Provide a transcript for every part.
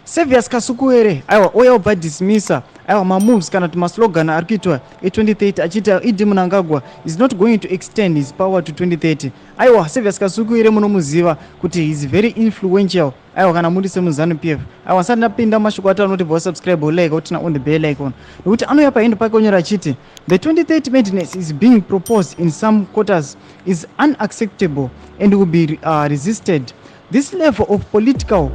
Savious Kasukuwere aiwa ouya obva dismissa aiwa mamoves kana kuti maslogan ari kuitwa e2030, achiita ED Mnangagwa is not going to extend his power to 2030. Aiwa, Savious Kasukuwere munomuziva kuti he is very influential. Aiwa, kana muri semuZANU PF, aiwa, sati ndapinda mashoko ati anoti bva subscribe, like, uturn on the bell icon, nekuti anouya pahandle pake onyora achiti, "The 2030 madness is being proposed in some quarters is unacceptable and will be resisted. This level of political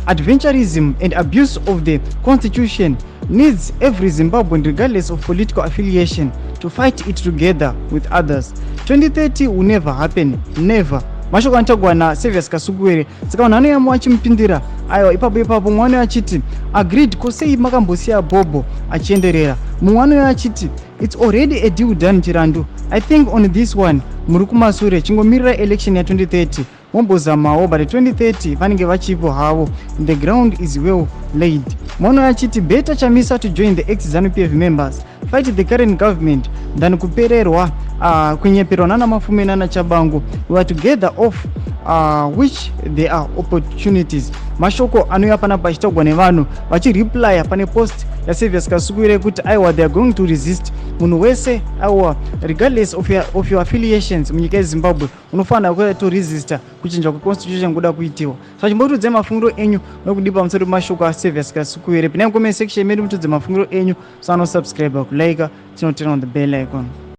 adventurism and abuse of the constitution needs every Zimbabwean, regardless of political affiliation, to fight it together with others. 2030 will never happen, never." Mashoko anotaurwa naSavious Kasukuwere. Saka vanhu vanoyamo achimupindira aiwa ipapo ipapo. Mumwe anoyo achiti, "Agreed, ko sei makambosiya Bhobho achienderera?" Mumwe anoyo achiti, "It's already a deal done. Chirandu, I think on this one muri kumasure. Chingomirira election ya2030 mombozamawo, but 2030 vanenge vachipo havo. The ground is well laid." Mumwe achiti, "Better Chamisa to join the ex ZANU PF members, fight the current government than kupererwa, kunyeperwa nana Mafume nana Chabangu. We are together, of which there are opportunities." Mashoko anouya panapa achitaurwa nevanhu vachireplya pane post yaSavious Kasukuwere kuti aiwa, they are going to resist. Munhu wese aiwa, regardless of your affiliations munyika yeZimbabwe, unofanira kutoresista kuchinja kweconstitution kuda kuitiwa. Saka chimbotiudzai mafungiro enyu nokudi pamusoro pemashoko aSavious Kasukuwere. Pinai comment section medu mutudze mafungiro enyu. Sanosubscribe, kulike, tinoturn on the bell icon.